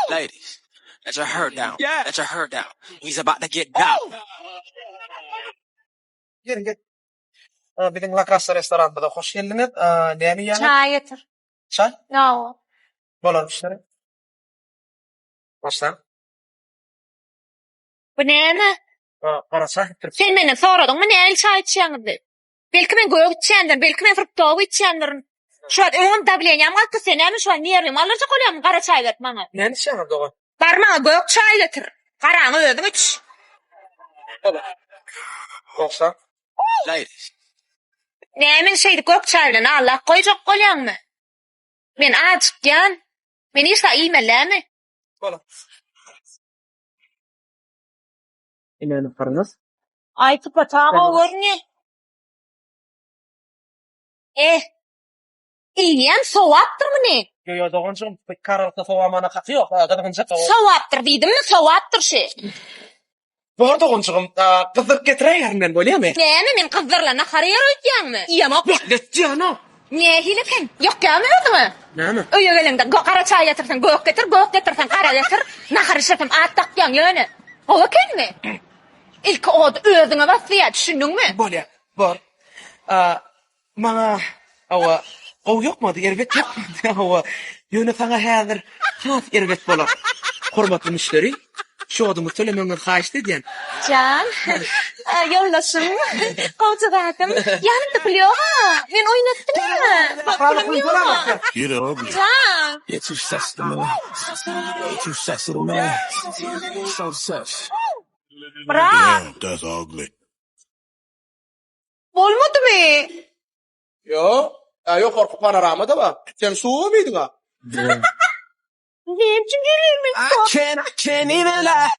Ladies, let your hair down. Yeah. Let your hair down. We's about to get down. Geliň, gel. Biziň La Casa restoranymyza hoş geldiňiz. Näme iýýäňiz? Çaý getir. Çaý? Hawa. Bolar müşderi. Başlaň. Bu näme? Gara çaý. Sen menden soradyňmy nähili çaý içýäňiz diýip? Belki men gök içýändirin, belki men fruktowy içýändirin. Şu wagt öňem dawleniýam galkdy, sen näme şu wagt nerwimi aldyrjak bolýaňmy gara çaý berip maňa? Näme içýäňiz dogan? Bar maňa gök çaý getir. Garaňy özüň iç. Bolar. Gowşa. Näme meni şeýdip gök çaý bilen aldap goýjak bolýaňmy? Men ajykýan. Men hiç zat iýmeli dälmi? Bolar. Ine naharyňyz. Aý sypata gowy görünýär. Eh. Eýýäm sowapdyr muny. Ýo ýo doganjygym, kararlykda sowamana haky ýok, gyzgynjak. Sowapdyr diýdimmi, sowapdyr şi. Bor doganjygym, gyzdyryp getiräýerin men bolýamy? Näme men gyzdyrylan nahary ýer öýtýäňmi? Iýemok. Wah, jana. Nähili eken? Ýokýamy özüňe? Näme? Öýe geleňde gara çaý getirseň gök getir, gök getirseň gara getir. Nahar bişirsem at dakýaň ýöne. Gowy ekenmi? Ilki ody özüňe bas diýýär, düşündiňmi? Bolýar, bor. Maňa, hawa, gowy ýokmady, erbet ýokmady, hawa. Ýöne saňa häzir has erbet bolar. Hormatly müşderi, şoduňyzy tölemegiňizi haýyşt edýän. Jan, ýoldaşym, gowja zadym. Ýanymda pul ýog-a. Men oýnatdym-a. Pulum ýog-a. Jan. Brat. Bolmadymy? Ýok. Ä ýokarky panoramada bar. Sen suwam iýdiň-a. Näme üçin gelýär men I can't, I can't even lie.